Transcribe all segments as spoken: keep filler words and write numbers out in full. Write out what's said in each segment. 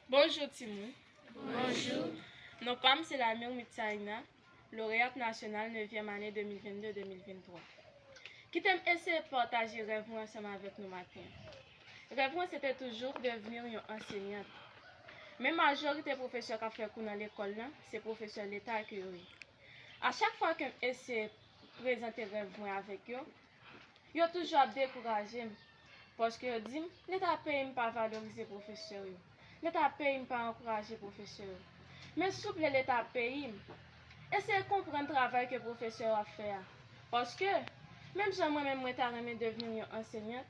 Bonjou timoun. Bonjou. Non pa m se Lamir Mitsaïna, loreyat nasyonal nevyèm ane de mil vennde de mil venntwa. Kite m eseye pataje rèv mwen ansanm avèk nou maten an. Rèv mwen se te toujou devni yon ansèyant. Men majorite pwofesè k ap fè kou nan lekòl lan, se pwofesè leta ke yo ye. A chak fwa ke m eseye prezante rèv mwen avèk yo, yo toujou ap dekouraje m. Paske yo di m, leta peyi m pa valorize pwofesè yo. Leta peyi m pa ankouraje pwofesè yo. Men souple leta peyi m, eseye konprann travay ke pwofesè yo ap fè a. Paske, menm jan mwen menm mwen ta renmen devni yon ansèyant,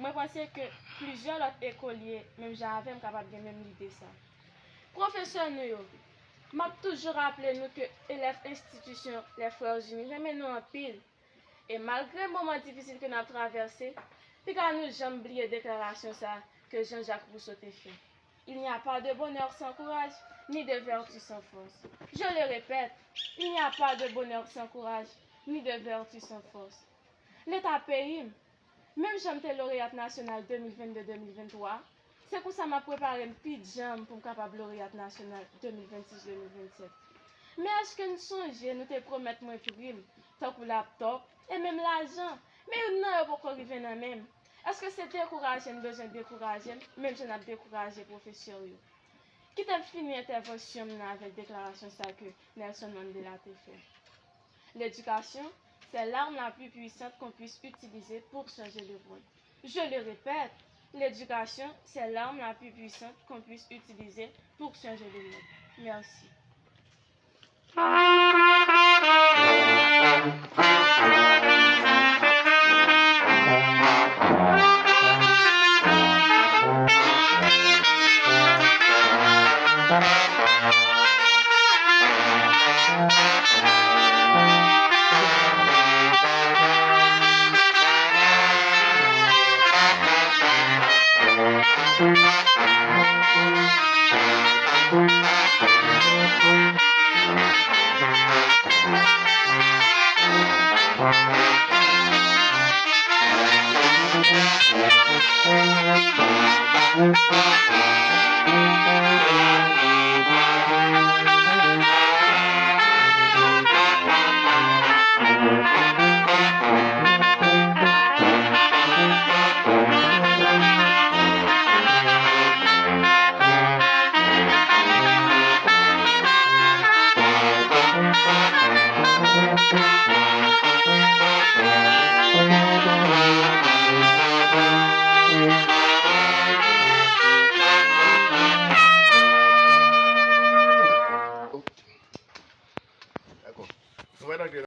mwen panse ke plizyè lòt ekolye, menm jan avè m, kapab gen menm lide sa. Pwofesè nou yo, m ap toujou raple nou ke elèv enstitisyon Les Frères Unis renmen nou anpil. E malgre moman difisil ke n ap travèse, piga nou janm bliye deklarasyon sa ke Jean-Jacques Rousseau te fè. Il n'y a pas de bonheur sans courage, ni de vertu sans force. Je le répète, il n'y a pas de bonheur sans courage, ni de vertu sans force. Leta peyi m, menm jan m te loreyat nasyonal de mil vennde de mil venntwa, se konsa m ap prepare m pi djanm pou m kapab loreyat nasyonal de mil vennsis de mil vennsèt. Men èske n sonje nou te pwomèt mwen prim, tankou laptòp, e menm lajan, men youn nan yo poko rive nan men m? Èske se dekouraje n bezwen dekouraje m, menm jan n ap dekouraje pwofesè yo? Kite m fini entèvansyon m nan avèk deklarasyon sa ke Nelson Mandela te fè. L'éducation, c'est l'arme la plus puissante qu'on puisse utiliser pour changer le monde. Je le répète, l'éducation, c'est l'arme la plus puissante qu'on puisse utiliser pour changer le monde. Merci. Dakò. Nou va nan grè